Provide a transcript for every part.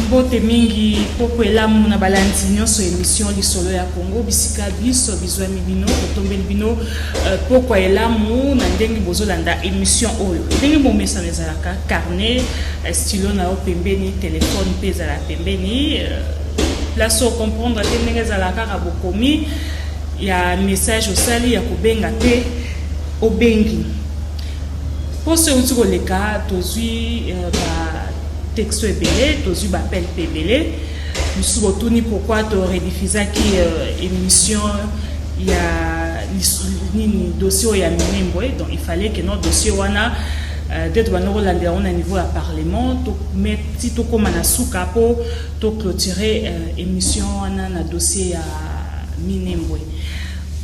Mbote mingi, poko elamu na balandi nyonso émission Lisolo ya Congo, bisika biso bizwami bino, totombeli bino pokwa elamu na ndenge bozolanda émission oyo. Ndenge bomesano ezalaka, carnet, stylo na yo pembeni, telefone mpe ezala pembeni, place ocomprendre te ndenge ezalaka kaka bokomi ya message osali ya kobenga te, obengi. Poso euti koleka, tozwi ba texto ebele, tozwi baappel mpe ebele. Mosusu botuni pourquoi torediffusaki émission ya nini, dossier oyo ya Minembwe. Donc il fallait que no dossier wana nde tobanda kolandela yango na niveau ya parlement ti tokóma na suka mpo toclôturer émission wana na dossier ya Minembwe.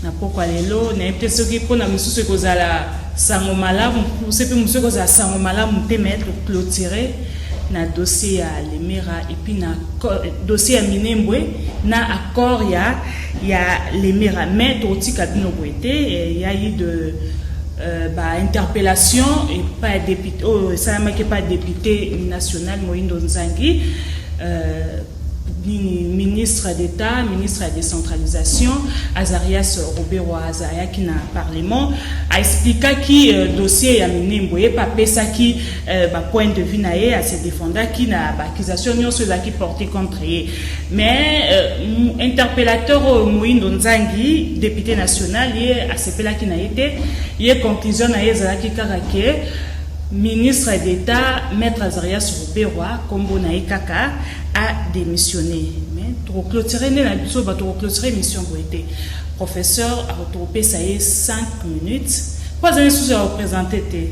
Na pokwa lelo, nayebi te soki mpona mosusu ekozala sango malamu, se mpe mosusu ekozala sango malamu te, mais toclôturer na dossier ya Lemera et puis na dossier ya Minembwe na accord ya Lemera. Mais tokotika bino boye te. Ya eu de bainterpellation epai ya député oyo esalamaki epai ya député national Moyindo Nzangi, nini, ministre d'État, ministre ya décentralisation Azarias Ruberwa azalaki na parlement, aexplikaki dossier ya Minembwe. Ye mpe apesaki bapoint de vue na ye, ase défendaki na baaccusation nyonso ezalaki porté contre ye. Mais interpellateur oyo Moyindo Nzangi, député national, ye asepelaki na ye te. Ye conclusion na ye ezalaki kaka ke ministre d'État maître Azarias Ruberwa, nkombo na ye kaka, a démissionné. Mais tokoclôturer nde na biso bato, tokoclôturer émission boye te. Professeur akotokopesa ye 5 minutes mpo azali lisusu ya koprésente te.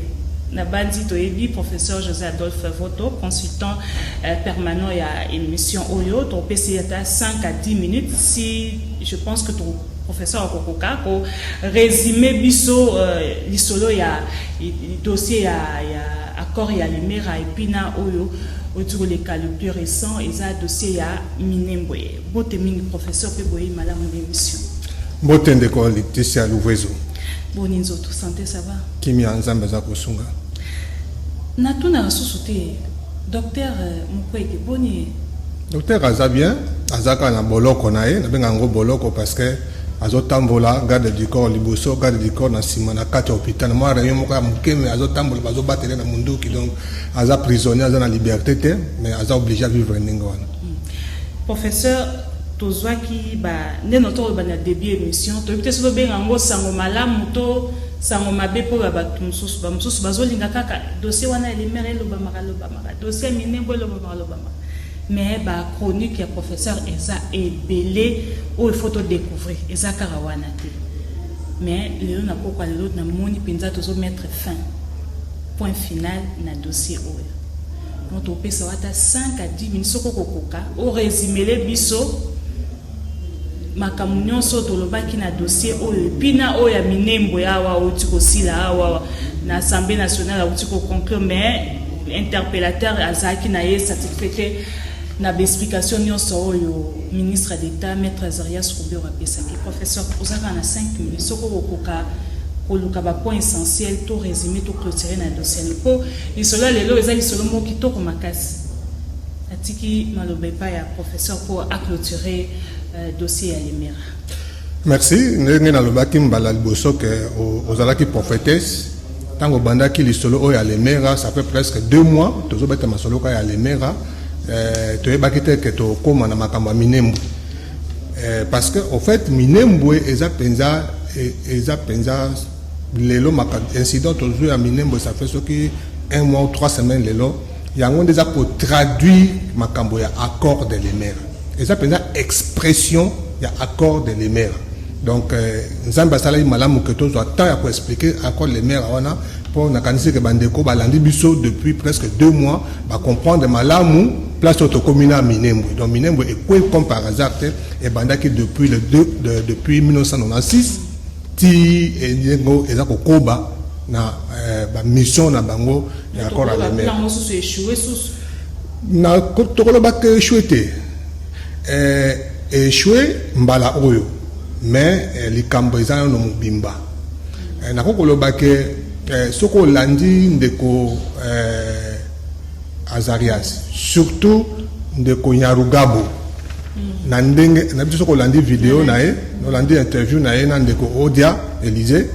Na bandi toyebi professeur José Adolphe Voto, consultant permanent ya émission oyo. Tokopesa ye ata 5 à 10 minutes si je pense que to professeur akokoka korésume biso lisolo ya dossier ya accord ya Lemera et puis na oyo oti koleka, le plus récent eza dossier ya Minembwe. Bote mingi, professeur, mpe boyebi malamu na émission. Mbote, ndeko Leticia Luvezo. Boni nzoto, santé, ça va? Kimia, Nzambe aza kosunga. Natunaka susu te, docteur Mukwege, boni? Docteur aza bien, aza kaka na boloko na ye. Nabenga yango boloko parce que azotambola garde du corps liboso, garde du corps na nsima, na kati ya hôpital mwa rayon moko ya moke, mais azotambola, bazobatele na munduki. Donc aza prisonnier, aza na liberté te, mais aza obligé à vivre ndenge wana. Professeur, tozwaki ba nde no toloba na début émission, toyebi te soki tobenga yango sango malamu to sango mabe mpo ya bato mosusu. Bamosusu bazolinga kaka dossier wana ya Lemera elobamaka lobamaka, dossier ya Minembwe elobamaka lobamaka, mais bachronique ya professeur eza ebele oyo il faut todécouvrir, eza kaka wana te. Mais lelo, na pokwa lelo, namoni mpenza tozomettre fin, point final na dossier oyo. Donc topesa ata 5 à 10 minutes soki okokoka orésumele biso makambo nyonso tolobaki na dossier oyo et puis na oyo ya Minembwe awa outi kosila awa na Assemblée nationale, auti koconclure, mais interpellateur azalaki na ye satisfait te na baexplication nyonso oyo ministre d'État maître Azarias Ruberwa apesaki. Professeur, ozalaka na 5 minutes soki okokoka koluka bapoint essentiel to résumé, to clôturer na dossier, mpo lisolo ya lelo eza lisolo moko kitoko makasi. Atiki maloba epai ya professeur mpo aclôturer dossier ya Lemera. Merci. Ndenge nalobaki mbala liboso ke ozalaki prophétesse ntango obandaki lisolo oyo ya Lemera, ça fait presque 2 mois tozobeta masolo kaka ya Lemera. Toyebaki te ke tokóma na makambo ya Minembwe, parce que au fait Minembwe eza mpenza lelo incident tozwi ya Minembwe, ça fait soki un mois ou 3 semaines. Lelo yango nde eza kotraduire makambo ya accord de Lemera, eza mpenza expression ya accord de Lemera. Donc Nzambe asalaki malamu ke tozwa temps ya koexpliquer accord de Lemera wana, mpo nakanisi ke bandeko balandi biso depuis presque 2 mois bacomprendre malamu place oyo tokómi na Minembwe. Donc Minembwe ekwei comme par hasard te, ebandaki depuis 1996 ti ndenge eza kokoba na bamission na bango ya accord ya Lemera. Na tokolobaka échoué te, échoué mbala oyo, mais likambo eza nano mobimba. Nakoki koloba ke soki olandi ndeko Azarias, surtout Ndeko Nyarugabo, na ndenge na biso, soki olandi video na ye, olandi interview na ye na ndeko Odia Élysée,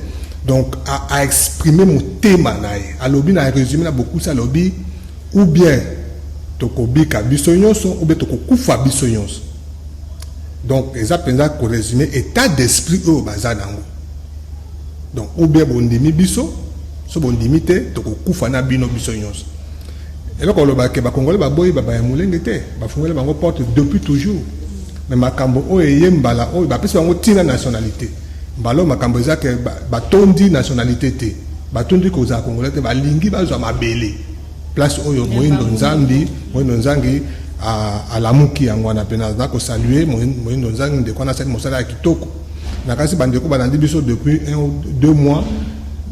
donc aexprime motema na ye. Alobi, na résumé, na bokusi, alobi: ou bien tokobika biso nyonso, ou bien tokokufa biso nyonso. Donc eza mpenza korésume état d'esprit oyo baza nango. Donc ou bien bondimi biso, so bondimi te, tokokufa na bino biso nyonso. Eloko olobake, Bakongole baboyi babaya molenge te, bafungoli bango porte depuis toujours. Mais makambo oyo eye mbala oyo, bapesi bango ntina nationalité. Mbala oyo makambo eza ke batondi nationalité te, batondi kozala Congolais te, balingi bazwa mabele. Place oyo Moyindo Nzambi, Moyindo Nzangi alamuki yango wana. Mpe naza kosaluer Moyindo Nzangi, ndeko wana asali mosala ya kitoko. Nakasi bandeko balandi biso depuis 1 ou 2 mois,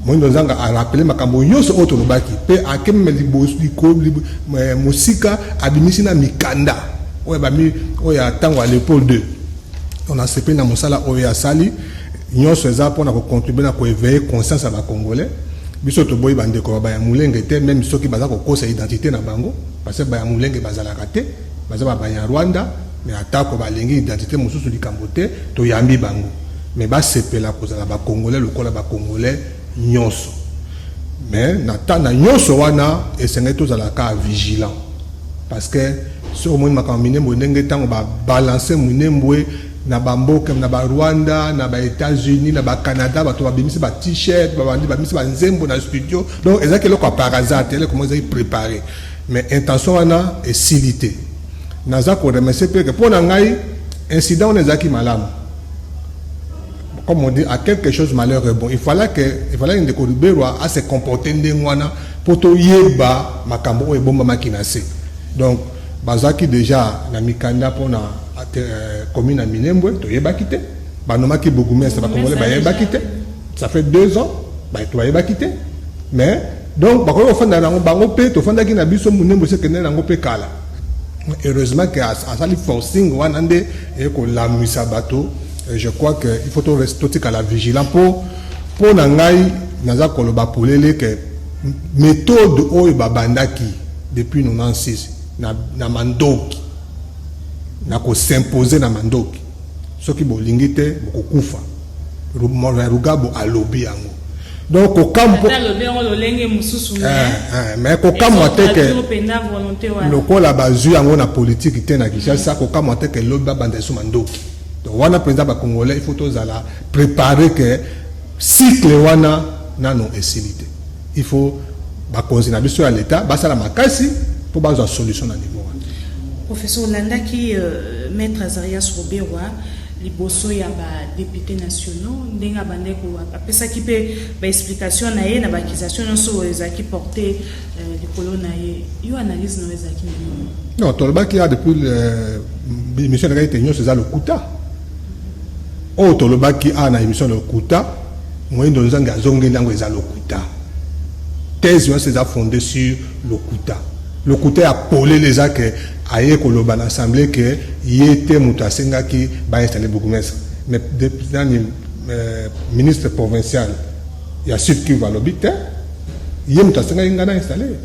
Moyindo Nzangi arappeler makambo nyonso oyo tolobaki, mpe akememe mosika, abimisi na mikanda oyo bami oyo ya ntango ya Léopold II. On asepeli na mosala oyo asali. Nyonso eza mpona kocontribuer na koéveiller conscience ya Bacongolais. Biso toboyi bandeko babaya molenge te, même soki baza kokosa identité na bango, parce que baya molenge bazalaka te, baza babaya Rwanda. Mais atako balingi identité mosusu, likambo te, toyambi bango, mais basepela kozala Bacongolais lokola Bacongolais nyonso. Mais na ta na nyonso wana, esengeli tozala kaka vigilant, parce que soki omoni makambo Minembwe, ndenge ntango babalance Minembwe na bamboka, na Barwanda, na Baétats-Unis, na Bacanada, bato babimisi ba T-shirt, babandi babimisi banzembo na studio. Donc ezalaki eloko ya par hasard te, eloko moko ezalaki préparé. Mais intention wana esili te. Naza koremercier mpe ke mpo na ngai incident wana ezalaki malamu. Comme on dit, à quelque chose malheur est bon. Il fallait ndeko Ruberwa a se comporter ndenge wana mpo toyeba makambo oyo ebombamaki na se. Donc bazalaki déjà na mikanda mpona commune ya Minembwe, toyebaki te. Banomaki bourgmestre, Bakongole bayebaki te. Ça fait 2 ans, bato bayebaki te. Mais donc bakoki kofanda nango bango mpe, tofandaki na biso, Minembwe sekende nango mpe kala. Heureusement ke asali forcing wana nde ekolamwisa bato. Je crois que il faut totikala vigilant. Mpo na ngai, naza koloba polele ke méthode oyo babandaki depuis 96 na mandoki, na kosimpose na mandoki, soki bolingi te, bokokufa. Rugabo alobi yango. Donc kokamwa, mais kokamwa te ke lokola bazwi yango na politike te na Kinshasa, kokamwa te ke lobi babanda eso mandoki. Donc wana mpenza, Bacongolais, il faut tozala préparé ke cycle wana nano esili te. Il faut bakonzi na biso ya l'État basala makasi mpo bazwa solution na niveau wana. Professeur, olandaki maître Azarias Ruberwa liboso ya badéputés nationaux, ndenge abandeko apesaki mpe baexplication na ye na baaccusation nyonso oyo ezalaki porte likolo na ye. Yo, analyse na yo ezalaki nini? Non, tolobaki ya depuis émission elekaki te, nyonso eza lokuta. Oyo tolobaki awa na émission, lokuta. Moyindo Nzangi azongeli yango, eza lokuta. Thèse nyonso eza fondé sur lokuta. Lokuta ya polele eza ke aye koloba na assemblée ke ye te moto asengaki bainstalle bourgmestre. Mais nani, ministre provincial ya Sud Kivu alobi te, ye moto asengaki ngai na installe.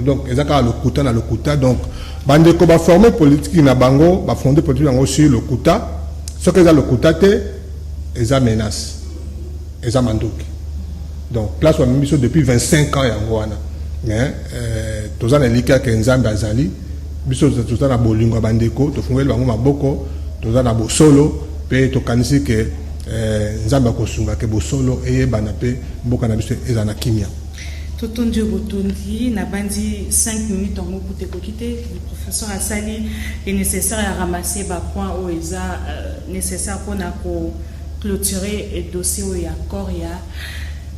Donc eza kaka lokuta na lokuta. Donc bandeko baforme politique na bango, bafonde politique yango sur lokuta. Soki eza lokuta te, eza menace, eza mandoki. Donc place bamemi biso depuis 25 ans, yango wana. Mais toza na elikya ke Nzambe azali. Biso toza na bolingo ya bandeko, tofungoli bango maboko, toza na bosolo mpe tokanisi ke Nzambe akosunga ke bosolo eyebana mpe mboka na biso eza na kimia. Totondi oyo botondi. Nabandi 5 minutes yango kuta ekoki te. Le professeur asali le nécessaire ya ramasser bapoint oyo eza nécessaire mpona koclôturer dossier oyo ya accord ya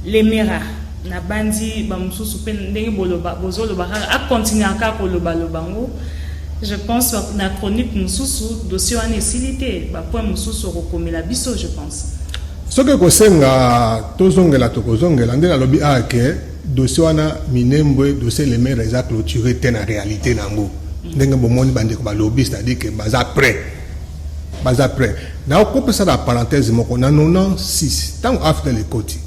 Lemera. Nabandi bamosusu mpe ndenge bozoloba kaka, akontinue kaka kolobaloba yango. Je pense na chronique mosusu, dossier wana esili te, bapoint mosusu okokomela biso, je pense. Soki ekosenga tozongela, tokozongela. Nde nalobi awa ke dossier wana Minembwe, dossier Lemera, eza clôturé te na réalité nango. Ndenge bomoni bandeko balobi, c'est-à-dire ke baza prêt, baza prêt. Nakopesa na parenthèse moko: na 96, ntango AFDL ekoti,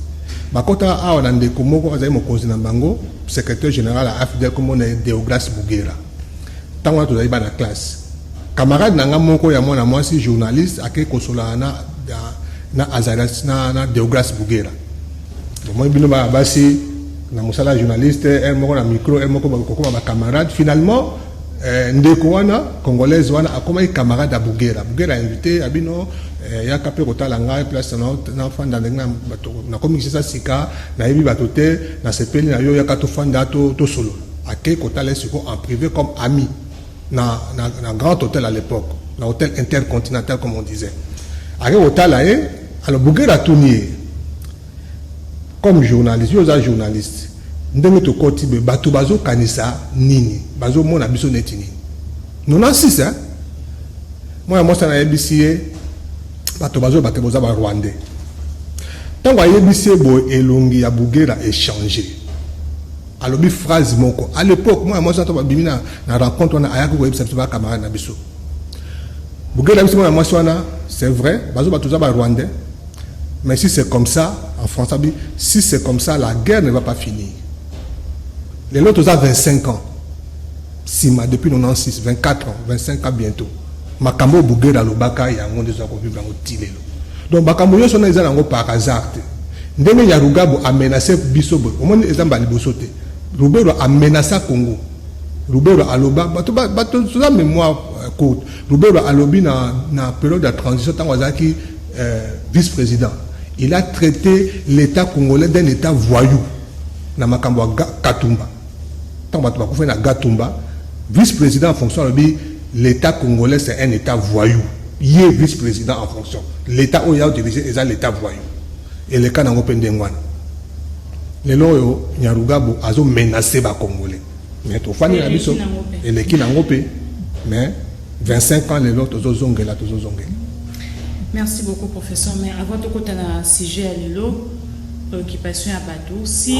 bakota awa na ndeko moko azali mokonzi na bango, secrétaire général ya AFDL, komona Deogras Bugera. Ntango wana tozali bana classe, camarade na nga moko ya mwana mwasi journaliste ake kosolana na Azarias na Deogras Bugera. Bomoni bino bana basi na mosala ya journaliste, un moko na micro, un moko kokoma bacamarade. Finalement ndeko wana congolaise wana akomaki camarade ya Bugera. Bugera invité ya bino yaka mpe kotala ngai place nafanda, ndenge nakomi Kinshasa sika, nayebi bato te, nasepeli na yo, yaka tofanda, tosolola. Ake kotala ye sikoyo en privé comme ami na Grand Hôtel à l'époque, na Hôtel Intercontinental comme on disait. Ake kotala ye. Alors Bugera atuni ye comme journaliste: yo oza journaliste, ndenge tokoti boye, bato bazokanisa nini? Bazomona biso neti nini? 96, hein? Mwana mwasi nayebisi ye: bato bazoyeba te, boza Barwandais. Ntango ayebisi ye boye, elongi ya Bugera echanger. Alobi phrase moko à l'époque, mwana mwasi wana babimi na rencontre wana, ayaki koyebisa biso bacamarade na biso. Bugera biso mwana mwasi wana: c'est vrai, bazoba toza Barwandais, mais si c'est comme ça, en français, si c'est comme ça, la guerre ne va pas finir. Lelo toza 25 ans nsima, depuis 96, 24 ans, 25 ans bientôt. Makambo oyo Bugera alobaka, yango nde eza kovivre yango ti lelo. Donc makambo nyonso wana eza nango par hasard te. Ndenge Nyarugabo amenace biso boye, omoni, eza mbala liboso te. Ruberwa amenaça Congo. Ruberwa aloba, bato toza mémoire courte. Ruberwa alobi na période ya transition, ntango azalaki vice président, il a traité l'État congolais d'un État voyou na makambo ya Gatumba. Ntango bato bakufi na Gatumba, vice président en fonction alobi: l'État congolais, c'est un État voyou. Ye vice président en fonction, l'État oyo ya dirige eza l'État voyou. Eleka nango mpe ndenge wana. Lelo oyo Nyarugabo azomenace Bacongolais, mais tofandi na biso, eleki nango mpe, mais 25 ans lelo tozozongela, tozozongela. Merci beaucoup, professeur. Mais avant tokota na sujet ya lelo, préoccupation ya bato, si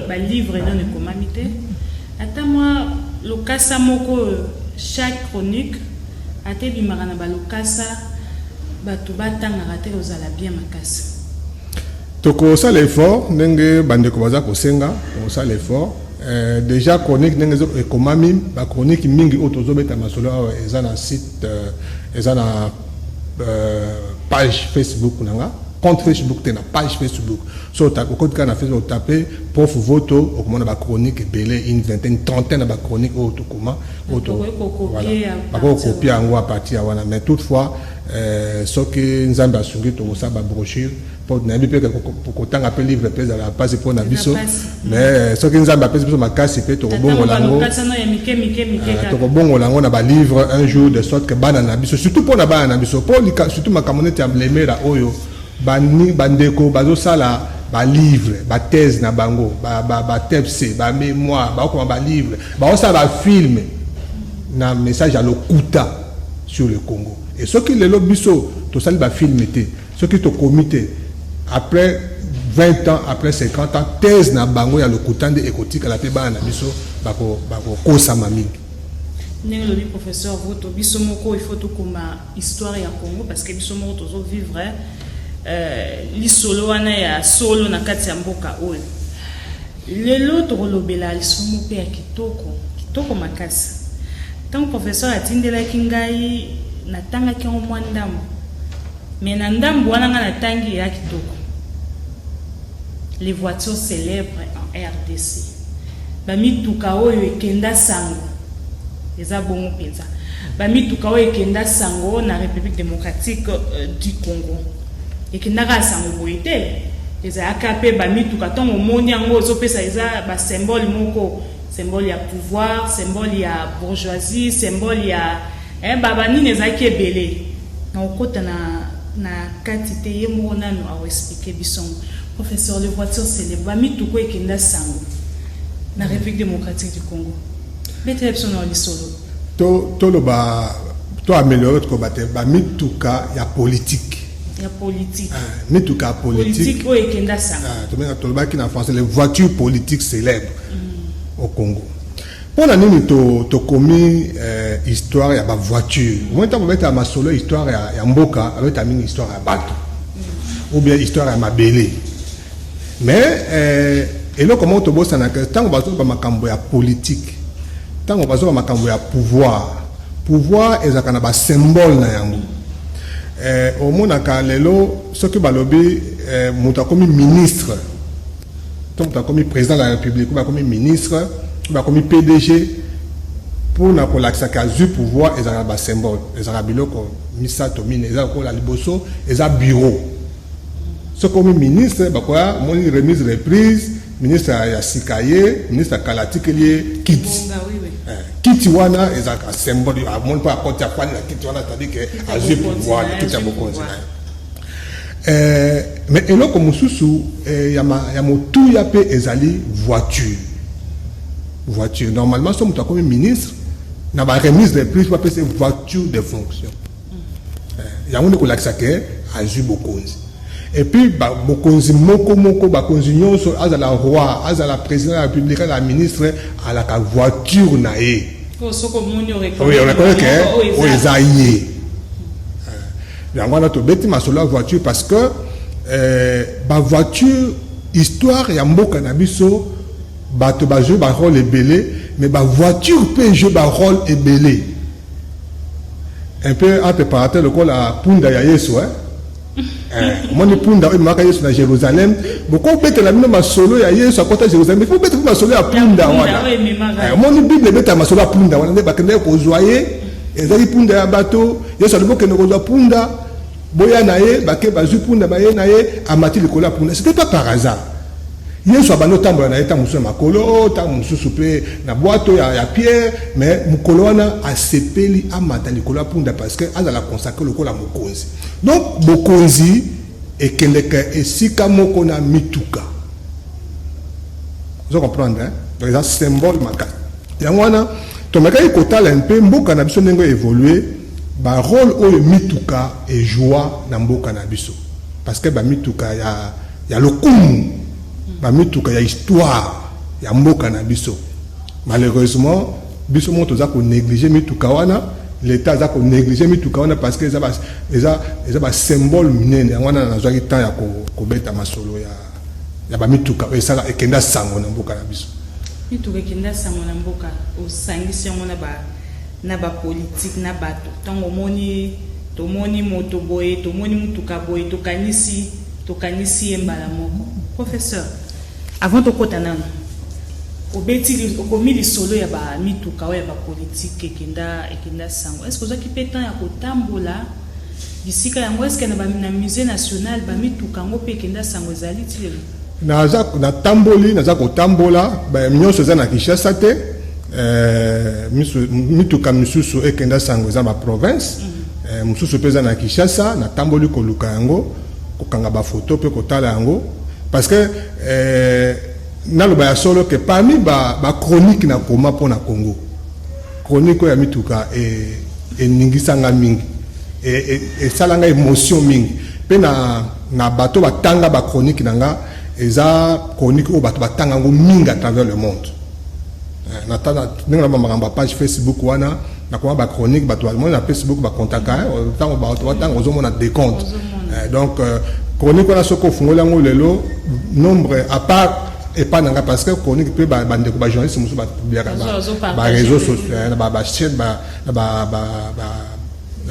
balivre nano ekomami te, ata mwa lokasa moko, chaque chronique ata ebimaka na balokasa, bato batangaka te, kozala bien makasi. Tokosala effort ndenge bandeko baza kosenga, tokosala effort. Déjà chronique ndenge ekomami, bachronique mingi oyo tozobeta masolo awa eza na site, eza na page Facebook na nga, compte Facebook te, na page Facebook. So okoti kaka na Facebook, otape Prof Voto, okomona bachronique ebele, une vingtaine, trentaine na bachronique oyo tokoma, bakoki kocopier yango à partir ya wana. Mais toutefois, soki Nzambe asungi, tokosala babrochure, mpo nayebi mpe kotanga mpe livre mpe ezala mpasi mpo na biso. Mais soki Nzambe apesi biso makasi mpe, tokobongola yango, tokobongola yango na balivre un jour, de sorte que bana na biso, surtout mpo na bana na biso, mpo surtout makambo neti ya Lemera oyo, bandeko bazosala balivre, bathèse na bango, batepse, bamémoire, bakokoma balivre, baosala bafilme na message ya lokuta sur le Congo. Et soki lelo biso tosali bafilme te, soki tokomi te, après 20 ans, après 50 ans, thèse na bango ya lokuta nde ekotikala, mpe bana na biso bakokosama mingi. Ndenge lobi professeur Voto, biso moko il faut tokoma histoire ya Congo, parce que biso moko tozovivre lisolo wana ya solo na kati ya mboka oyo. Lelo tokolobela lisolo moko ya kitoko, kitoko makasi. Ntango professeur atindelaki ngai, natangaki yango mwa ndambo, mais na ndambo wana ngai natangi ya kitoko: les voitures célèbres en RDC, bamituka oyo ekenda sango. Eza bongo mpenza, bamituka oyo ekenda sango na République démocratique du Congo. Ekendaka sango boye te, ezalaka mpe bamituka, ntango omoni yango, ozopesa, eza basymbole moko, symbole ya pouvoir, symbole ya bourgeoisie, symbole ya banini, ezalaki ebele. Na okota na kati te, ye moko nano aoexpliquer biso. Professeur, les voitures célèbres, bamituka ekenda sango na République démocratique du Congo, betela biso na lisolo. Toloba, to améliorer, tokoba te, bamituka ya politique. Ya politique. Mituka ya politique. Oyo ekenda sango. Ah, tolobaki na français les voitures politiques célèbres au Congo. Mpo na nini tokomi histoire ya bavoiture? Omoni, ntango babetaka masolo histoire ya mboka, babetaka mingi histoire ya bato ou bien histoire ya mabele. Mais eloko moko tobosanaka, ntango bazoloba makambo ya politique, Ntango bazoba makambo ya pouvoir, pouvoir ezalaka na basymbole na yango. Omonaka lelo soki balobi moto akomi ministre to moto akomi président de la République, oyo akomi ministre, oyo akomi PDG, mpona kolakisaka azwi pouvoir, ezalaka na basymbole. Ezalaka biloko misato, mine. Eza lokola liboso eza bureau. Soki omi ministre, bakoya, omoni remise reprise, ministre ya sika ye, ministre ya kala atikeli ye kiti. Bonga, oui. Kiti wana ezalaka symbole. Amoni mpo akoti, afandi na kiti wana, c'est-à-dire que azwi pouvoir, kiti ya bokonzi na ye. Mais eloko mosusu ya motuya mpe ezali voiture. Voiture, normalement, so moto akomi ministre, na baremise reprise, bapesa voiture de fonction. Yango nde kolakisa ke azwi bokonzi. Et puis bokonzi moko moko, bakonzi nyonso, azala roi, azala président ya République, azala ministre, alaka voiture na ye. Soki omoni, oreconnaître ke oyo eza ye. Yango wana tobeti masolo ya voiture, parce que bavoiture, histoire ya mboka na biso, bato bazwi barole ebele, mais bavoiture mpe ejouer barole ebele. Un peu entre parenthèse, lokola punda ya Yesu, eh? Omoni punda oyo ememaka Yesu na Jérusalem. Bokobetela bino masolo ya Yesu akɔta Jérusalem, ifo beta mpe masolo ya punda wana. Omoni, Bible ebetela masolo ya punda wana nde bakendaki kozwa ye. Ezali punda ya bato. Yesu alobi: "Okende kozwa punda, boya na ye." Bake, bazwi punda, baye na ye, amati likolo ya punda. C'était pas par hasard. Yesu abandi otambola na ye, ntango mosusu na makolo, ntango mosusu mpe na bwato ya pierre, mais mokolo wana asepeli amata likolo ya punda, parce que azala consacré lokola mokonzi. Donc bokonzi ekendeka esika moko na mituka. Ozo comprendre, hein? Donc eza symbole makasi. Yango wana tomekaki kotala mpe mboka na biso ndenge évolue, barole oyo mituka ejoua na mboka na biso, parce que bamituka ya lokumu, bamituka ya histoire ya mboka na biso, malheureusement biso moko toza konéglige mituka wana. L'État aza konéglige mituka wana, parce que eza basymbole minene. Yango wana nazwaki temps ya kobeta masolo ya bamituka oyo esala ekenda sango na mboka na biso. Mituka ekenda sango na mboka, osangisi yango na bapolitike, na bato. Ntango omoni, tomoni moto boye, tomoni mutuka boye, tokanisi ye mbala moko. Professeur, avant tokɔta nano, obeti, okomi lisolo ya bamituka oyo ya bapolitike ekenda sango. Est ce que ozwaki mpe temps ya kotambola bisika yango? Est ce que na Musée national bamituka yango mpe ekenda sango ezali ti lelo? Naza natamboli, naza kotambola. Nyonso eza na Kinshasa te. Mituka misusu ekenda sango eza baprovince, mosusu mpe eza na Kinshasa. Natamboli koluka yango, kokanga bafoto mpe kotala yango, parce que naloba ya solo ke parmi bachronique ba nakoma mpo na Congo, chronique oyo ya mituka eningisanga mingi, esalanga émotion mingi mpe na bato batanga bachronique na nga. Eza chronique oyo bato batanga yango mingi à travers le monde. Ndenge na makambo ya page Facebook wana, nakoma bachronique, bato bamoni na Facebook, bakontaka. Ntango bato batanga, ozomona décompte. Donc chronique wana, soki ofungoli yango lelo, nombre à part epai na nga, parce que chronique mpe bandeko bajournaliste mosusu bapubliaka baréseau sociaux, na bachaîne, na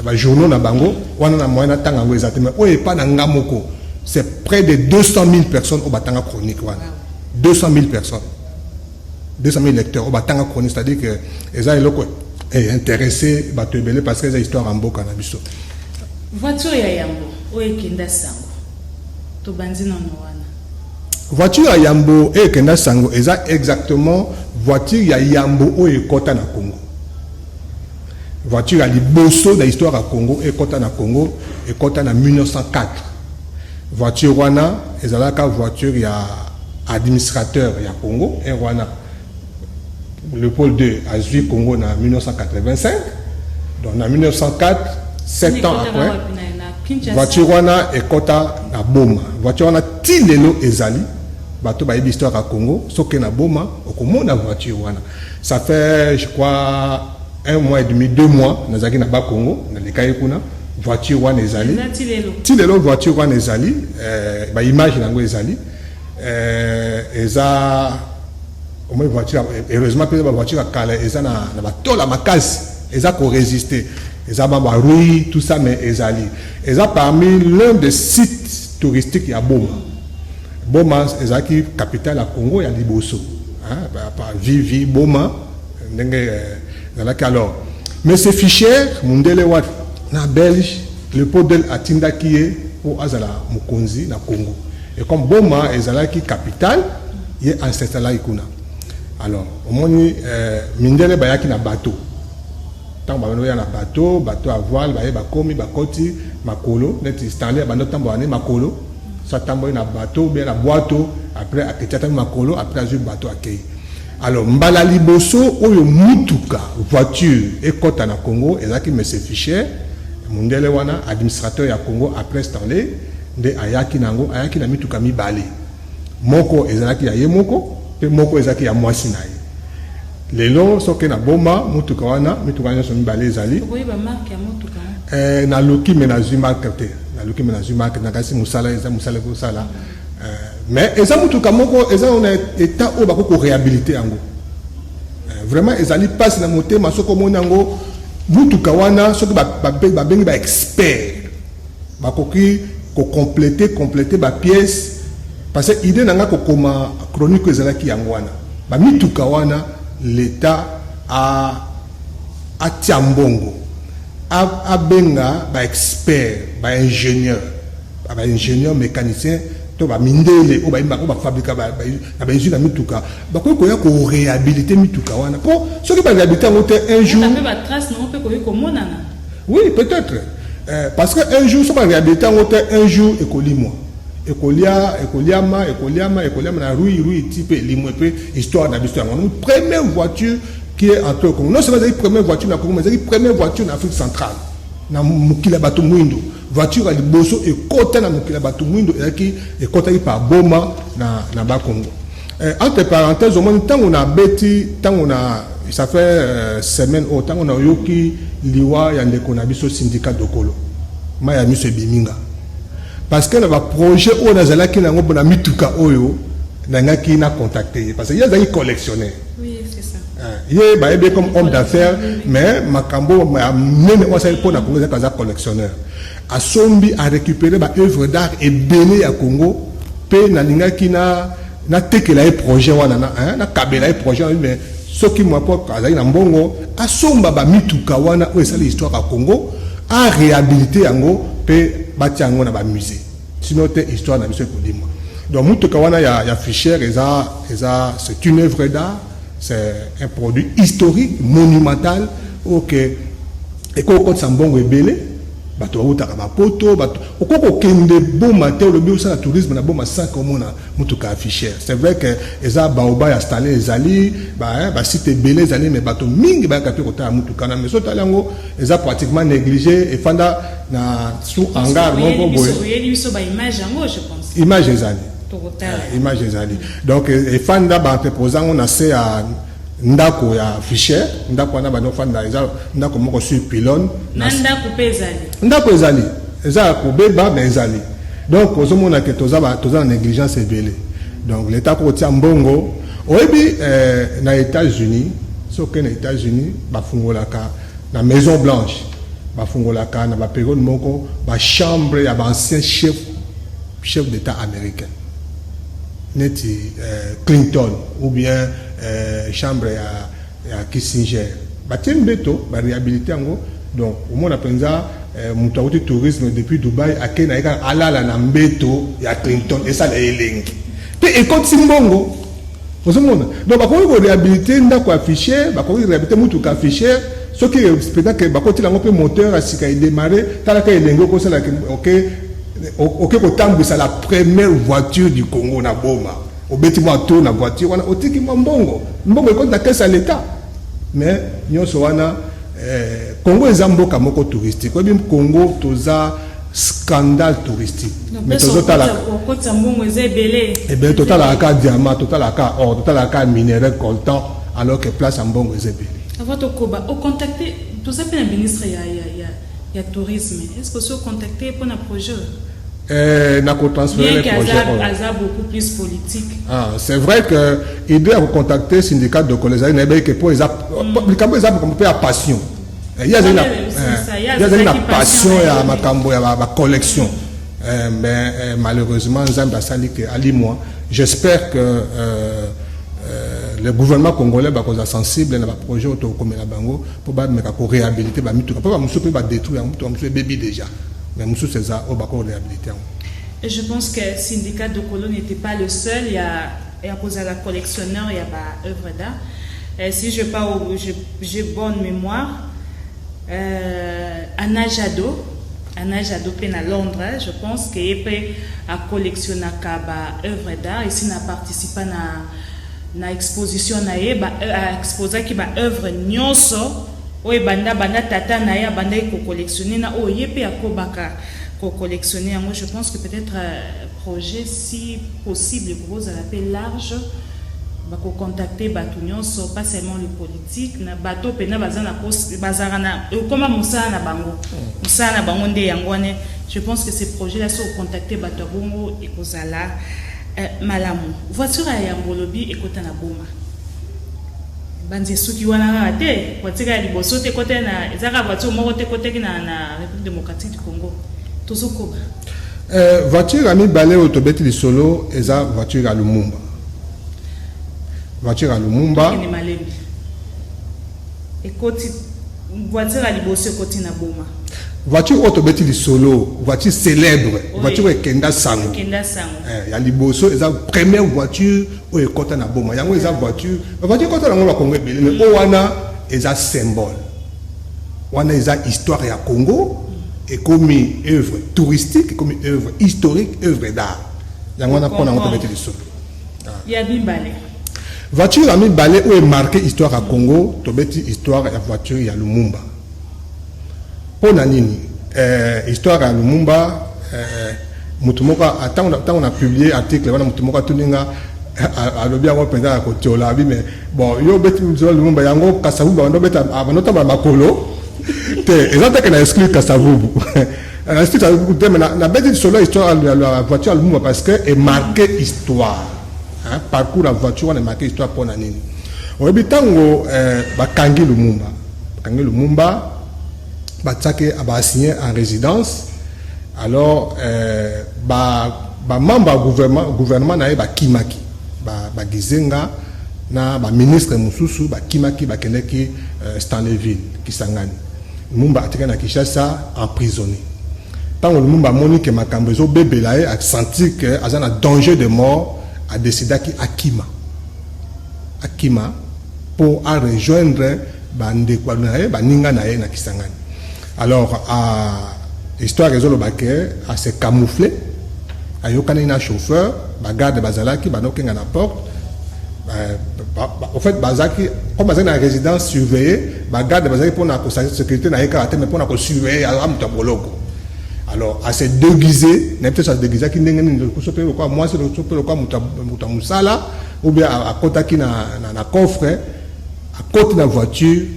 bajournaux na bango wana, na moyen natanga yango eza te. Mais oyo epai na nga moko, c'est près de 200 000 personnes oyo batanga chronique wana. 200 000 personnes, 200 000 lecteurs oyo batanga chronique, c'est-à-dire que eza eloko intéressé bato ebele, parce que eza histoire ya mboka na biso. Voiture ya yambo oyo ekenda sango, tobandi nano wana. Voiture ya yambo oyo ekenda sango eza exactement voiture ya yambo oyo ekɔta na Congo. Voiture ya liboso na histoire ya Congo ekɔta na Congo, ekɔta na 1904. Voiture wana ezalaka voiture ya administrateur ya Congo ere wana. Léopold II azwi Congo na 1985, donc na 1904, 7 ans après, voiture wana ekɔta na Boma. Voiture wana ti lelo ezali. Bato bayebi histoire ya Congo, soki na Boma okomona voiture wana. Ça fait, je crois, un mois et demi, 2 mois, nazalaki na Bakongo, nalekaki kuna, voiture wana ezali ti lelo. Voiture wana ezali, baimage na yango ezali, eza Omoni voiture, heureusement mpe bavoiture ya kala eza na batola makasi, eza korésister, eza ba barouille, tout ça, mais ezali, eza parmi l'un des sites touristiques ya Boma. Boma ezalaki capitale ya Congo ya liboso, vivi Boma ndenge ezalaki. Alors, monsieur Fischer, mundele wa na Belge, Léopold II atindaki ye mpo azala mokonzi na Congo, et comme Boma ezalaki capitale, ye ancestral kuna. Alors omoni, mindele bayaki na bateau. Ntango babandi oya na bateau, bateau à voile, baye, bakomi, bakoti makolo, neti Stanley abandi otambola ne makolo. So atamboli na bateau bien na bwato, après aketi, atami makolo, après azwi bateau, akei. Alors mbala liboso oyo mutuka, voiture ekɔta na Congo, ezalaki monsieur Fischer, mundele wana, administrateur ya Congo après Stanley, nde ayaki na yango. Ayaki na mituka mibale: moko ezalaki ya ye moko, mpe moko ezalaki ya mwasi na ye. Lelo soki na Boma, mutuka wana, mituka nyonso mibale ezali. Naluki me nazwi marque te, naluki me nazwi marque. Nakasi mosala eza mosala ekosala, mais eza mutuka moko eza na état oyo bakoki koréhabiliter yango. Vraiment ezali mpasi na motema soki omoni yango, mutuka wana. Soki babengi baexpert, bakoki kocompléter, compléter bapièce, parce que idée na nga kokoma chronique ezalaki yango wana. Bamituka wana, l'État atia mbongo, abenga baexpert, baingénieur, baingénieur mécanicien to bamindele oyo bayembaka, oyo bafabrika na bausine ya mituka, bakoki koya koréhabiliter mituka wana, mpo soki baréhabiliter yango te, un jour oui, peut-être, parce que un jour, so baréhabiliter yango te, un jour ekolimwa, ekolia, ekoliama, ekoliama, ekoliama na rouille, rouille ti mpe elimwe. Mpe histoire na biso yango, première voiture qui est entrée au Congo, non seulement ezalaki première voiture na Congo, mais ezalaki première voiture na Afrique centrale, na mokili ya bato mwindo. Voiture ya liboso ekɔta na mokili ya bato mwindo ezalaki, ekɔtaki par Boma na Bakongo. Entre parenthèse, omoni ntango na beti, ntango na, ça fait semaine oyo, ntango nayoki liwa ya ndeko na biso Sindika Dokolo, mai ya miso ebimi nga, parce que na baprojet oyo nazalaki nango mpona mituka oyo, nangaki na contacter ye, parce que ye azalaki collectionneur. Oui, c'est ça. Ye bayebi comme homme d'affaires, mais makambo ya nene oyo asali mpo na Congo ezalaki aza collectionneur. Asombi, arécupéré baœuvre d'art ebele ya Congo, mpe nalingaki na natekela ye projet wana, nakabela ye projet wana. Mais soki mwa po azalaki na mbongo, asomba bamituka wana oyo esali histoire ya Congo, aréhabiliter yango mpe batia yango na bamusée. Sinon te, histoire na biso ekolimwa. Donc mutuka wana ya Fischer eza, c'est une œuvre d'art, c'est un produit historique monumental oyo ke ekokotisa mbongo ebele. Bato bautaka bapoto, bato okoki kokende Boma te, olobi osala tourisme na Boma sans komona mutuka ya Fischer. C'est vrai que eza baoba ya Stanley, ezali basite ebele ezali, mais bato mingi bayaka mpe kotala mutuka na. Mais so otali yango, eza pratiquement négligé, efanda na sous hangar moko boye. Oyeli biso baimage yango, je pense. Image ezali. Tokotala. Image ezali. Donc efanda, baentrepose yango na se ya ndako ya Fischer. Ndako wana bandi ofanda, eza ndako moko sur pylône. Na ndako mpe ezali. Ndako ezali, eza ya kobeba, mais ezali. Donc ozomona ke toza na négligence ebele. Donc l'État kokotia mbongo. Oyebi, na États-Unis, soki na États-Unis bafungolaka na Maison Blanche, bafungolaka na bapériode moko bachambre ya baancien chef d'État américain, neti Clinton ou bien chambre ya Kissinger, batie mbeto, baréhabiliter yango. Donc omona mpenza, moto akuti tourisme depuis Dubai, akei na ye kaka, alala na mbeto ya Clinton, esala elengi mpe ekotisi mbongo. Ozomona, donc bakoki koréhabiliter ndako ya Fischer, bakoki réhabiliter mutuka ya Fischer. Soki peut-être bakotila yango mpe moteur ya sika, edémarre, talaka elenge okosala, oke kotambwisa la première voiture du Congo na Boma, obeti mwa tour na voiture wana, otiki mwa mbongo, mbongo ekoti na caisse ya l'État. Mais nyonso wana, Congo eza mboka moko touristique. Oyebi, Congo toza scandale touristique, mais tozotalaka okotisa mbongo eza ebele. Ebele. Totalaka ka diamant, totalaka or, totalaka minerai, coltan, alors que place ya mbongo eza ebele. Avant tokoba, ocontacte, toza mpe na ministre ya tourisme. Est ce que osi ocontacte mpona projet oyo? Na kotransférer projet oyo. Aza beaucoup plus politique. Ah, c'est vrai que idée ya kocontacter Sindika Dokolo ezali, nayebaki ke mpo eza likambo, eza makambo mpe ya passion. Ye azali na passion ya makambo ya bacollection, mais malheureusement Nzambe asali ke alimwa. J'espère que le gouvernement congolais bakozala sensible na baprojet oyo tokomela bango mpo bameka koréhabiliter bamituka, mpo bamosusu mpe badétruire yango. Motuka mosusu ebebi déjà, mais mosusu eza oyo bakoréhabiliter yango. Et je pense que Sindika Dokolo n'était pas le seul. Il y a la collectionneur, il y a ba œuvre d'art. Et si je pas, j'ai bonne mémoire, Anna Jadot, Anna Jadot pe na Londres, je pense que pe a collectionné ba œuvre d'art. Ici na participé na exposition na ye, ba exposaki ba œuvre nyonso oyo banda banda tata na ye abandaki kocollectionner na oyo ye mpe akobaka kocollectionner yango. Je pense que peut-être projet, si possible, ekozala mpe large, bakocontacter bato nyonso, pas seulement le politique, na bato mpena baza na bazalaka na ekoma mosala na bango, mosala na bango nde yango wana. Je pense que ce projet là, so ocontacter bato ya bongo, ekozala malamu. Voiture ya yambo, olobi ekota na Boma. Banzi esuki wana kaka te, voiture ya liboso te ekota na, eza kaka voiture moko te ekotaki na République démocratique du Congo. Tozokoba. Voiture ya mibale oyo tobeti lisolo eza voiture ya Lumumba, voiture ya Lumumba. Ekende malembi. Ekoti, voiture ya liboso ekoti na Boma. Voiture oyo tobeti lisolo, voiture célèbre, voiture oyo ekenda sango. Ekenda sango. Ya liboso eza première voiture oyo ekɔta na Boma. Yango eza voiture, voiture ekɔta nango bakongo ebele, mais oyo wana eza symbole, wana eza histoire ya Congo. Ekomi œuvre touristique, ekomi œuvre historique, œuvre d'art. Yango wana mpo nango tobeti lisolo. Ya mibale? Voiture ya mibale oyo emarquer histoire ya Congo, tobeti histoire ya voiture ya Lumumba. Mpo na nini? Histoire ya Lumumba, motu moko, ntango na publier article wana, motu moko atuni nga, alobi yango mpenza ya kotiola abi: "Mais bon, yo obeti nzela Lumumba yango, Kasavubu bando otambola makolo te?" Eza te ke na exclure Kasavubu, na exclure Kasavubu te, mais nabeti lisolo histoire ya voiture ya Lumumba parce que emarquer histoire, hein, parcours ya voiture wana emarquer histoire. Mpo na nini? Oyebi ntango bakangi Lumumba, bakangi Lumumba, batiaki, baassigné en résidence. Alors bamembre ya gouvernement na ye bakimaki, bagizenga na baministre mosusu bakimaki, bakendaki Stanleyville, Kisangani. Lumumba atikali na Kinshasa emprisonné. Ntango Lumumba amoni ke makambo ezobebela ye, asentir ke aza na danger de mort, adécidaki akima, akima mpo arejoindre bandeko na ye, baninga na ye na Kisangani. Alors histoire ezoloba ke ase camoufler, ayokani na chauffeur, bagarde bazalaki banokenga na porte. Au fait, bazalaki, comme bazalaki na résidence surveillée, bagarde bazalaki mpona kosala sécurité na ye kaka te, mais mpona kosurveiller, aza moto ya boloko. Alors ase déguisé, nayebi te so asedéguisaki ndenge nini, so mpe lokola mwasi, so mpe lokola moto ya mosala, ou bien akɔtaki na coffre, akɔti na voiture,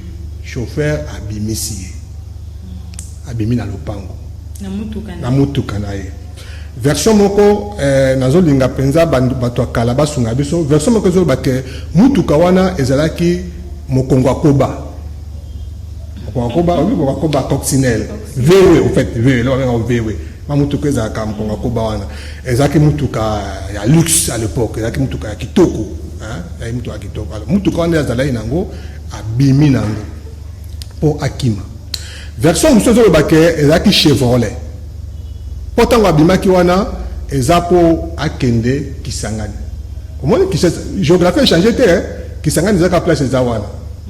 chauffeur abimisi ye, abimi na lopango. Na mutuka na ye. Version moko, nazolinga mpenza bato ya kala basunga biso. Version moko ezoloba ke mutuka wana ezalaki mokongo akoba, mokongo akoba, oyebi mokongo akoba, coccinelle, VW au fait, VW eloko babengaka VW. Ma mutuka ezalaka mokongo akoba wana ezalaki mutuka ya luxe à l'époque, ezalaki mutuka ya kitoko, ezalaki mutuka ya kitoko. Alors mutuka wana azalaki nango, abimi nango mpo akima. Version mosusu ezoloba ke ezalaki Chevrolet, mpo ntango abimaki wana eza mpo akende Kisangani. Omoni, géographie echanger te. Kisangani ezaka place eza wana,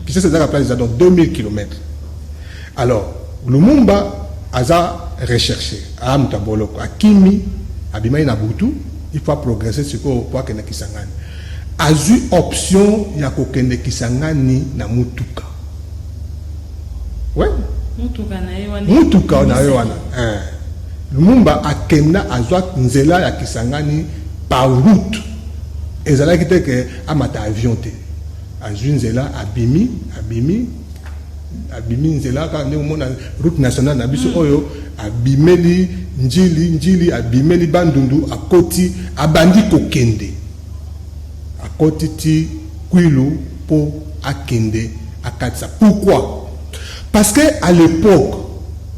Kinshasa ezaka place eza, donc 2000 km. Alors Lumumba aza recherché, aya moto ya boloko, akimi, abimaki na butu, il faut progresser sikoyo mpo akende Kisangani. Azwi option ya kokende Kisangani na mutuka, ouais. Mutuka na ye wana. Mutuka na ye wana. Lumumba akenda, azwa nzela ya Kisangani par route. Ezalaki te ke amata avion te. Azwi nzela, abimi, abimi, abimi nzela kaka ndenge omona route nationale na biso oyo, abimeli Njili, Njili, abimeli Bandundu, akoti, abandi kokende, akoti ti Kwilu mpo akende akatisa. Pourquoi? Parce que à l'époque,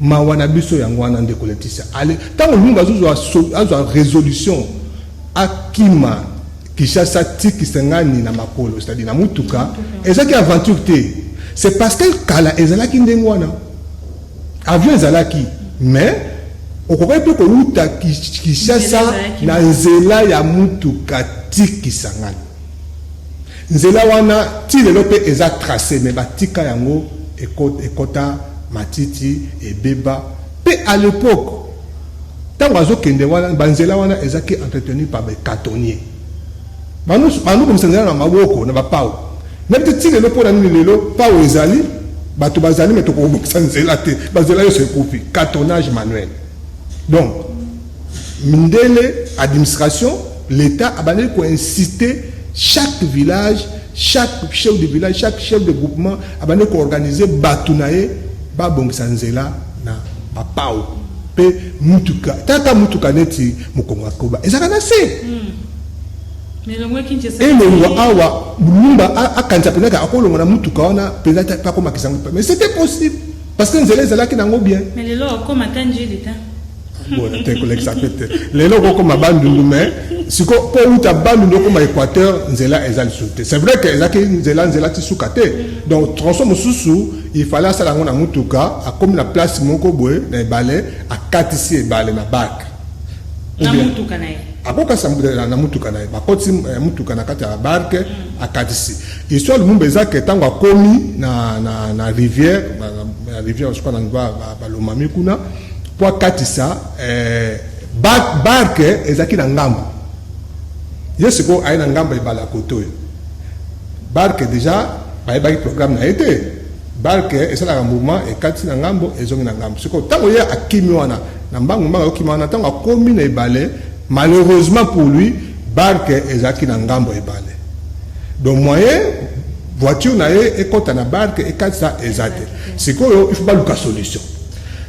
mawa na biso yango wana, ndeko Leticia, ntango Lumumba azozwa azwa résolution akima Kinshasa ti Kisangani na makolo, c'est-à-dire na mutuka, ezalaki aventure te. C'est parce que kala ezalaki ndenge wana. Avion ezalaki, mais okokaki mpe kowuta Kinshasa na nzela ya mutuka ti Kisangani. Nzela wana ti lelo mpe eza tracé, mais batika yango ekota matiti, ebeba. Mpe à l'époque, ntango azokende wana, banzela wana ezalaki entretenu par bacantonnier, bandokomisa nzela na maboko na bapau. Nayebi te ti lelo mpo na nini. Lelo pau ezali, bato bazali, mais tokobongisa nzela te, banzela nyonso ekufi, cartonnage manuel. Donc mindele, administration, l'État abandaki koinciter chaque village, chaque chef de village, chaque chef de groupement abandaki koorganiser bato na ye babongisa nzela na bapau mpe mutuka. Tata, mutuka neti mokongo akoba ezalaka na se. Elongwa awa, Lumumba akanisa mpenzaka akolongwa na mutuka wana mpenza mpe akomakisa yango, mais c'était possible parce que nzela ezalaki nango bien. Mais lelo okoma ata Njili ta. Bona te, kolekisa mpe te. Lelo okokoma Bandundu, mais siko mpo outa Bandundu okoma Équateur, nzela eza lisusu te. C'est vrai que ezalaki nzela, nzela ti suka te. Donc tronçon mosusu, il fallait asala yango na mutuka. Akomi na place moko boye na ebale, akatisi ebale na barque. Na mutuka na ye? Akokasa na mutuka na ye, bakotisi mutuka na kati ya barque, akatisi. Histoire Lumumba eza ke ntango akomi na rivière, na rivière, je crois na niveau balomami kuna, mpo akatisa barque ezalaki na ngambo. Ye sikoyo aye na ngambo ebale ya kote oyo. Barque déjà bayebaki programme na ye te. Barque esalaka mouvement, ekatisi na ngambo, ezongi na ngambo. Sikoyo ntango ye akimi wana na mbangu mbangu, akokima wana, ntango akomi na ebale, malheureusement pour lui, barque ezalaki na ngambo ebale. Donc moyen voiture na ye ekɔta na barque ekatisa eza te. Sikoyo il faut baluka solution.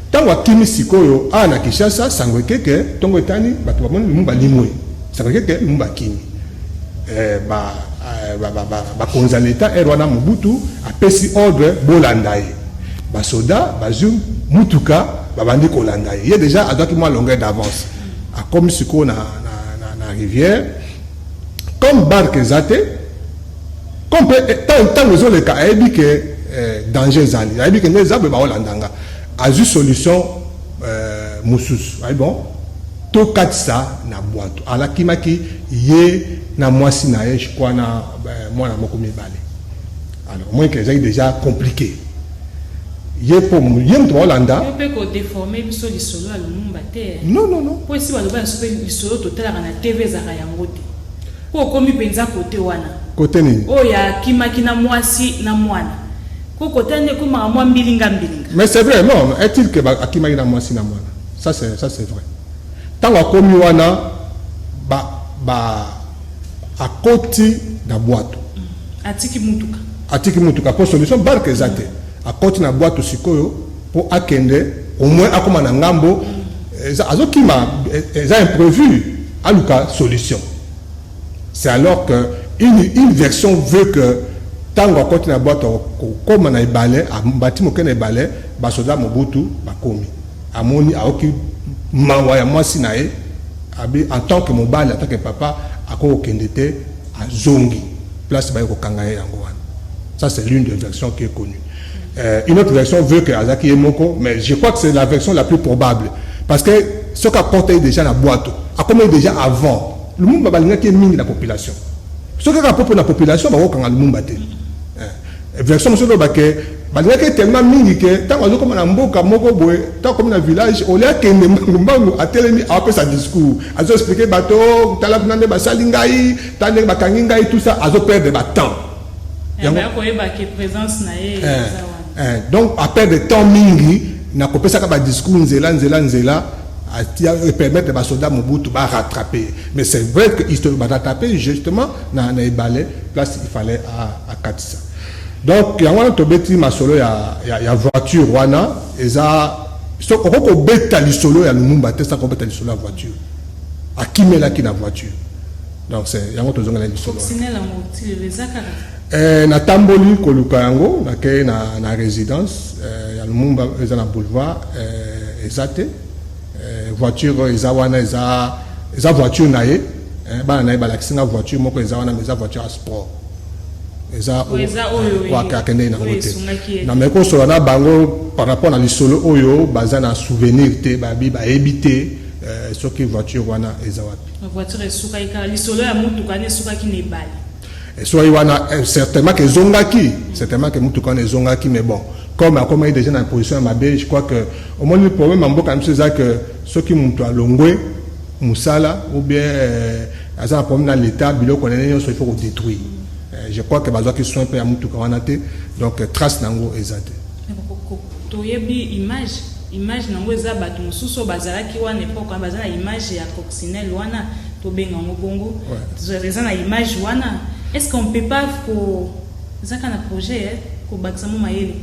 Ntango akimi sikoyo awa na Kinshasa, sango ekeke, ntongo etani, bato bamoni Lumumba limwe. Sango ekeke Lumumba akimi. Bakonzi ya leta ere wana, Mobutu apesi ordre bolanda ye. Basoda bazwi mutuka, babandi kolanda ye. Ye déjà azwaki mwa longueur d'avance. Akomi sikoyo na rivière, comme barque eza te, comme mpe ntango ezoleka ayebi ke danger ezali, ayebi ke nde eza boye, baolanda nga. Azwi solution mosusu, ayi bon, tokatisa na bwato. Alakimaki ye na mwasi na ye, je crois na mwana moko mibale. Alors moins que ezalaki déjà compliqué, ye mpo ye moto baolanda. Yo mpe kodéformer biso lisolo ya Lumumba te. Non, non, non. Mpo esi baloba biso mpe lisolo totalaka na TV ezalaka yango te, mpo okomi mpenza kote wana. Kote nini? Oyo akimaki na mwasi na mwana, ko kota nde ekomaka mwa mbilinga mbilinga. Mais c'est vrai, non, est-il que akimaki na mwasi na mwana, ça c'est vrai. Ntango akomi wana, ba akoti na bwato. Atiki mutuka. Atiki mutuka mpo solution barque eza te. Akoti na bwato sikoyo mpo akende au moins akóma na ngambo. Azokima, eza imprévu, aluka solution. C'est alors que une version veut que ntango akoti na bwato kokóma na ebale, ambati moke na ebale, basoda Mobutu bakomi, amoni, aoki mawa ya mwasi na ye, abi en tant que mobali, en tant que papa, akoki kokende te, azongi place, baye kokanga ye yango wana. Ça, c'est l'une des versions qui est connue. Une autre version veut que azalaki ye moko, mais je crois que c'est la version la plus probable, parce que soki akota ye déjà na bwato, akomi ye déjà avant. Lumumba balingaki ye mingi na population. Soki kaka mpo na population, bakokanga Lumumba te. Version mosusu oloba ke balingaki tellement mingi ke ntango azokoma na mboka moko boye, ntango akomi na village, olie akende mbangu mbangu, atelemi, aopesa discours, azoexpliquer bato: "Tala kuna nde basali ngai, tala ndenge bakangi ngai", tout ça, azoperdre batemps. Koyeba ke présence na ye eza wana. Donc aperdre temps mingi na kopesaka badiscours nzela nzela nzela, permettre basoda Mobutu barattraper. Mais c'est vrai que historique barattraper justement na ebale, place il fallait akatisa. Donc yango wana tobeti masolo ya voiture wana eza. So okoki kobeta lisolo ya Lumumba te sans kobeta lisolo ya voiture. Akimelaki na voiture. Donc c'est yango tozongela lisolo. Coccinelle yango ti lelo eza kaka? Natamboli koluka yango, nakei na résidence ya Lumumba, eza na boulevard, eza te. Voiture eza wana, eza voiture na ye. Bana na ye balakisi nga voiture moko eza wana, mais eza voiture ya sport, eza eza oyo akendeki nango oyo te. Esungaki ye. Na me kosolola na bango par rapport na lisolo oyo, baza na souvenir te, babi bayebi te soki voiture wana eza wapi. Voiture esukaki kaka, lisolo ya motuka wana esukaki na ebale. Soki wana, certainement ke ezongaki, certainement ke mutuka wana ezongaki, mais bon, comme akomaki déjà na position ya mabe, je crois que omoni problème ya mboka na biso eza que soki moto alongwe mosala ou bien aza na problème na l'état, biloko nene nyonso il faut kodétruire. Je crois que bazwaki soin mpe ya mutuka wana te, donc trace nango eza te. Toyebi image nango eza, bato mosusu oyo bazalaki wana époque wana baza na image ya coccinelle wana, tobenga yango bongo, eza na image wana. Est ce qu'on peut pas ko eza kaka na projet kobakisa mo mayele,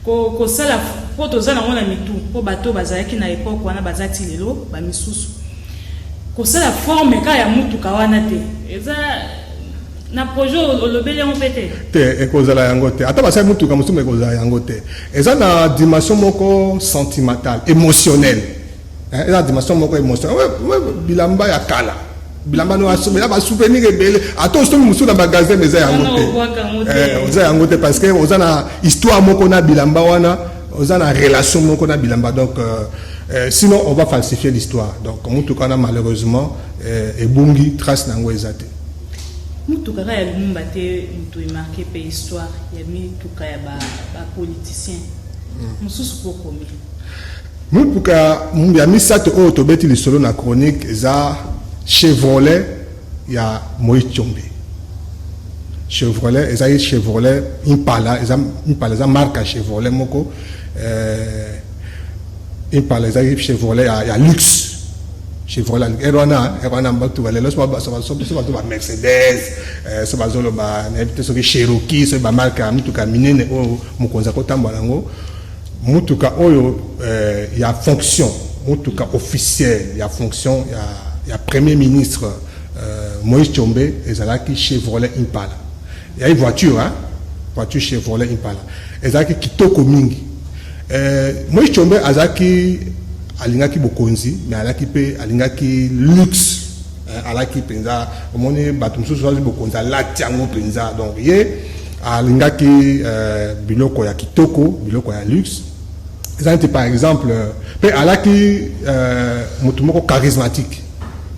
kosala mpo toza nango na mitu, mpo bato bazalaki na époque wana baza ti lelo, bamisusu kosala forme kaka ya mutuka wana te? Eza na projet, olobeli yango mpe te? Te, ekozala yango te. Ata basali mutuka mosusu, ekozala yango te. Eza na dimension moko sentimentale, émotionnelle. Eza na dimension moko émotionnelle. Bilamba ya kala, bilamba no eza basouvenir ebele. Ata osombi mosusu na magasin, mais eza yango te, oza yango te, parce que oza na histoire moko na bilamba wana, oza na relation moko na bilamba. Donc sinon on va falsifier l'histoire. Donc mutuka wana, malheureusement, ebungi, trace nango eza te. Mutuka kaka ya Lumumba te moto emarquer mpe histoire ya mituka ya bapoliticien mosusu mpo komi. Mutuka ya misato oyo tobeti lisolo na chronique eza Chevrolet ya Moïse Tshombe. Chevrolet ezali Chevrolet Impala. Eza Impala, eza marque ya Chevrolet moko. Impala ezali Chevrolet ya luxe. Chevrolet ere wana bato balelo so bazo ba Mercedes, so bazoloba, nayebi te, soki Cherokee, soki bamarque ya mituka ya minene oyo mokonzi akotambola yango. Mutuka oyo ya fonction, mutuka officiel ya fonction ya premier ministre Moïse Tshombe ezalaki Chevrolet Impala. Eyaki voiture, hein? Voiture Chevrolet Impala ezalaki kitoko mingi. Moïse Tshombe azalaki, alingaki bokonzi, mais alaki mpe alingaki luxe. Alaki mpenza, omoni bato mosusu azwi bokonzi, alati yango mpenza. Donc ye alingaki biloko ya kitoko, biloko ya luxe. Eza neti par exemple mpe alaki motu moko charismatique,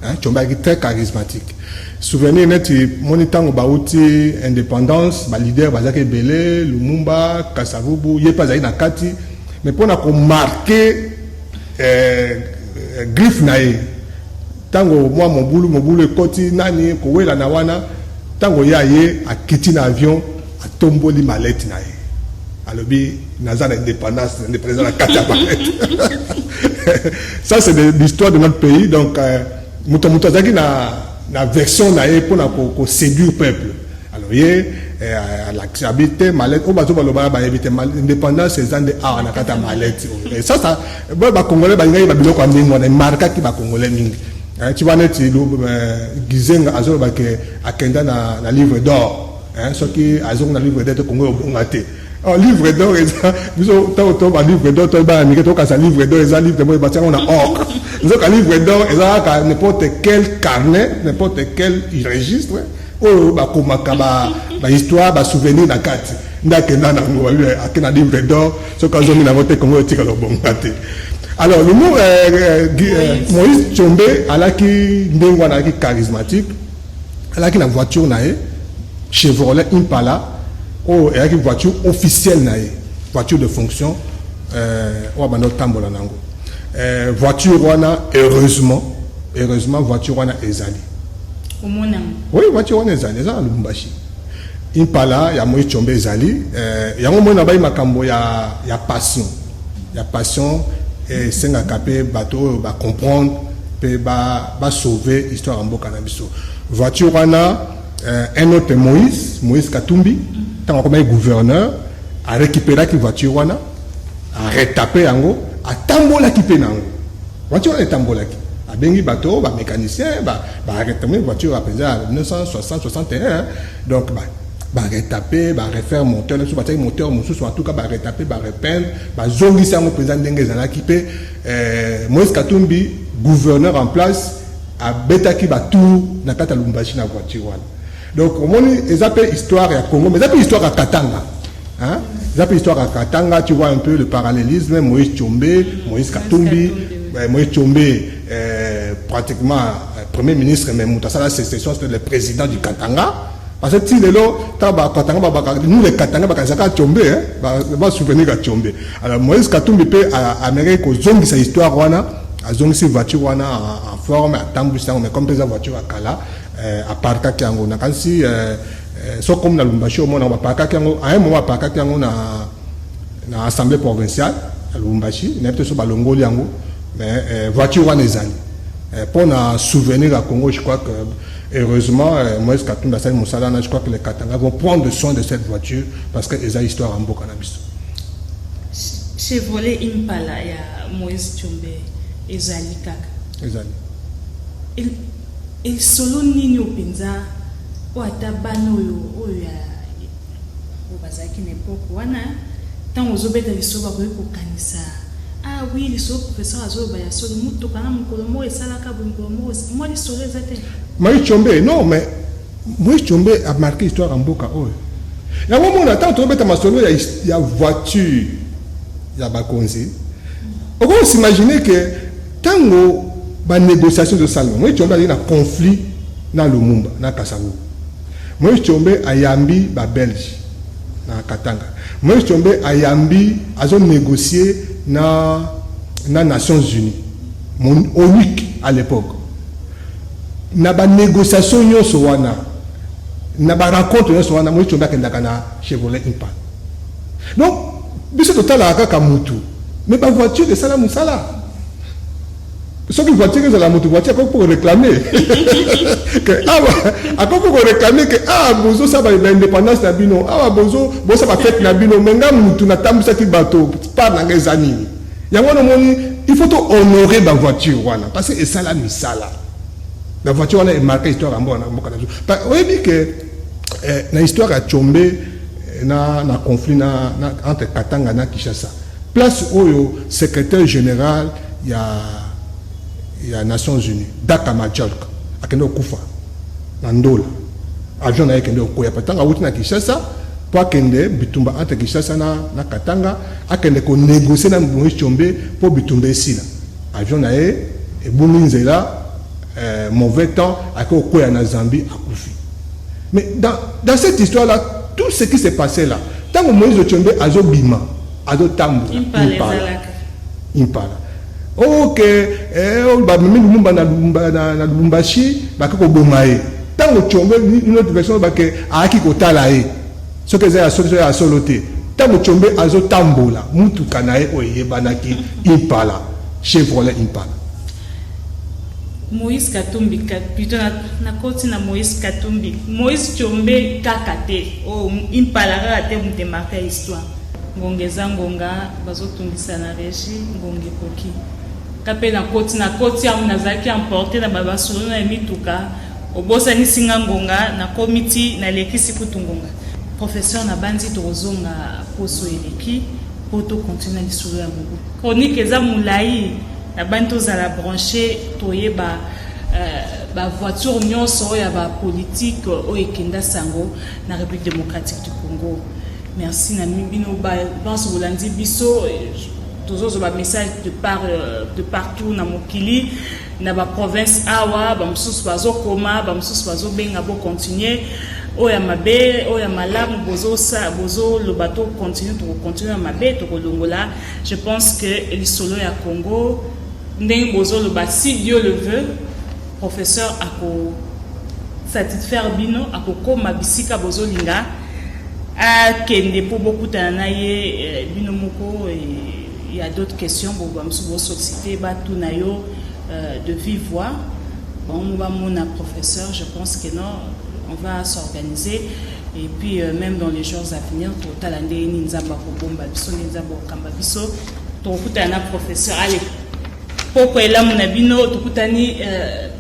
hein. Tshombe alaki très charismatique. Souvenir neti moni ntango bauti indépendance, baleader bazalaki ebele, Lumumba, Kasavubu, ye mpe azalaki na kati, mais mpona komarquer griffe na ye, ntango mwa mobulu mobulu ekoti, nani kowela na wana, ntango ye aye, akiti na avion, atomboli mallette na ye, alobi: "Naza na indépendance, indépendance na kati ya mallette." Ça, c'est l'histoire de notre pays. Donc moto moto azalaki na version na ye mpona koséduire peuple. Alors ye alakisi abi te mallette oyo bazo baloba, bayebi te indépendance eza nde awa na kati ya mallette oyo. Ça ça boyo bacongolais balingaki babiloko ya ndenge wana, emarquaki bacongolais mingi. Tu vois, neti Gizenga azoloba ke akenda na livre d'or, soki azongi na livre d'or te, Kongo obonga te. Oh, livre d'or eza biso ntango to balivre d'or to bana mike tokasa livre d'or eza livre moko batiango na or. Nzoka livre d'or eza kaka n'importe quel carnet, n'importe quel registre oyo bakomaka bahistoire, basouvenir na kati. Nde akenda nango, ake na livre d'or, soki azongi nango te, Kongo etikala obonga te. Alors lumu Moïse Tshombe alaki ndenge wana, alaki charismatique, alaki na voiture na ye Chevrolet Impala oyo eyaki voiture officielle na ye, voiture de fonction oyo abanda kotambola nango. Voiture wana, heureusement, heureusement, voiture wana ezali. Omonango? Oui, voiture wana ezali, eza na Lubumbashi. Impala ya Moïse Tshombe ezali. Yango moi nabai makambo ya passion, ya passion esengaka mpe bato oyo bacomprendre mpe basauve histoire ya mboka na biso. Voiture wana, un autre Moïse, Moïse Katumbi, ntango akomaki gouverneur, arécupéraki voiture wana, aretape yango, ata Atambolaki mpe na yango. Voiture wana etambolaki, abengi bato, bamécanicien, baretape voiture ya mpenza ya 1960 61. Donc baretape, barefaire moteur na biso, batiaki moteur mosusu. En tout cas, baretape, barepeindre, bazongisi yango mpenza ndenge ezalaki. Mpe Moïse Katumbi, gouverneur en place, abetaki batour na kati ya Lubumbashi na voiture wana. Donc omoni, eza mpe histoire ya Congo, mais eza mpe histoire ya Katanga, hein? Eza mpe histoire ya Katanga. Tu vois un peu le parallélisme: Moïse Tshombe, Moïse Katumbi. Ouais, Moïse Tshombe, pratiquement premier ministre, mais moto asala sécession, c'était le président du Katanga, parce que ti lelo, ntango bakatanga babaka, nous les Katanga, bakanisaka Tshombe, basouvenir ya Tshombe. Alors Moïse Katumbi mpe amekaki kozongisa histoire wana, azongisi voiture wana en forme, atambwisi yango. Mais comme mpe eza voiture ya kala, aparkaki yango. Nakanisi so comme na Lubumbashi, omona baparkaki yango à un moment, baparkaki yango na assemblée provinciale ya Lubumbashi. Nayebi te so balongoli yango, mais voiture wana ezali mpo na souvenir ya Congo. Je crois que heureusement, Moïse Katumbi asali mosala wana. Je crois que les Katanga vont prendre soin de cette voiture, parce que eza histoire ya mboka na biso. Chevrolet Impala ya Moïse Tshombe ezali kaka? Ezali. Esolo nini oyo mpenza, oyo ata bana oyo ya oyo bazalaki na époque wana, ntango ozobeta lisolo, bakoki kokanisa: "Ah oui, lisolo professeur azoloba ya solo, motuka na mokolo moko esalaka boye, mokolo moko"? Mwa lisolo eza te? Moïse Tshombe, non, mais Moïse Tshombe a marqué histoire ya mboka oyo. Yango mona, ntango tozobeta masolo ya voiture ya bakonzi, okoki s'imaginer que ntango banégociation ezosalema, Moïse Tshombe azali na conflit na Lumumba, na Kasavubu. Moïse Tshombe ayambi babelge na Katanga. Moïse Tshombe ayambi, azonégocie na Nations Unies, mon ONUC à l'époque. Na banégociation nyonso wana, na barencontre nyonso wana, Moïse Tshombe akendaka na Chevrolet Impala. Donc biso totalaka kaka mutu, mais bavoiture esala mosala. Soki voiture ezala motu, voiture akoki mpo koréclame ke awa, akoki mpo koréclame ke awa bozosala baindépendance na bino, awa bozosala bafete na bino, mais nga mutu natambwisaki bato, part na nga eza nini? Yango wana omoni, il faut tohonorer bavoiture wana, parce que esala misala. Bavoiture wana emarqué histoire ya mboka na biso. Oyebi ke na histoire ya Tshombe, na conflit entre Katanga na Kinshasa, place oyo secrétaire général ya Nations Unies, Dag Hammarskjöld, akende kokufa na Ndola, avion na ye ekende kokwea ntango awuti na Kinshasa mpo akende bitumba entre Kinshasa na Katanga, akende konégocie na Moïse Tshombe mpo bitumba esila. Avion na ye ebungi nzela, mauvais temps, ake kokwea na Zambie, akufi. Mais dans cette histoire là, tout ce qui s'est passé là, ntango Moïse Tshombe azobima, azotambola, Impala. Impala. Ok, bamemi Lumumba na Lubumbashi, bake koboma ye. Ntango Tshombe, une autre version, bake ayaki kotala ye, soki eza ya solo, soki ya solo te, ntango Tshombe azotambola, mutuka na ye oyo eyebanaki, Impala, Chevrolet Impala. Moïse Katumbi, plutôt nakoti na Moïse Katumbi, Moïse Tshombe kaka te, oyo Impala kaka te moto emarquer histoire. Ngonga eza ngonga, bazotungisa na régie, ngonga ekoki ka mpe nakoti yango. Nazalaki emporté na babasolo na mituka, obosanisi nga ngonga, nakomi ti nalekisi kutu ngonga. Professeur, nabandi tokozonga poso eleki mpo tocontinue na lisolo ya mobu. Chronique eza molai, nabandi tozala branché, toyeba bavoiture nyonso oyo ya bapolitike oyo ekenda sango na République démocratique du Congo. Merci na bino banso bolandi biso. Tozozwa bamessage de partout na mokili, na baprovince awa, bamosusu bazokoma, bamosusu bazobenga. Bocontinue, oyo ya mabe, oyo ya malamu, bozoloba, tocontinue, tokocontinue ya mabe, tokolongola. Je pense que lisolo ya Congo, ndenge bozoloba, si Dieu le veut, professeur ako satisfaire bino, akokóma bisika bozolinga akende mpo bokutana na ye bino moko. Il y a d'autres questions, bamosusu bosollicite batuna yo de vive voix, bango bamona professeur. Je pense que non, on va s'organiser et puis même dans les jours à venir, totala ndenge nini Nzambe akobomba biso, ndenge Nzambe akokamba biso. Tokokutana na professeur. Ale, poko elamu na bino, tokutani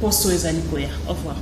poso ezali koya. Au revoir.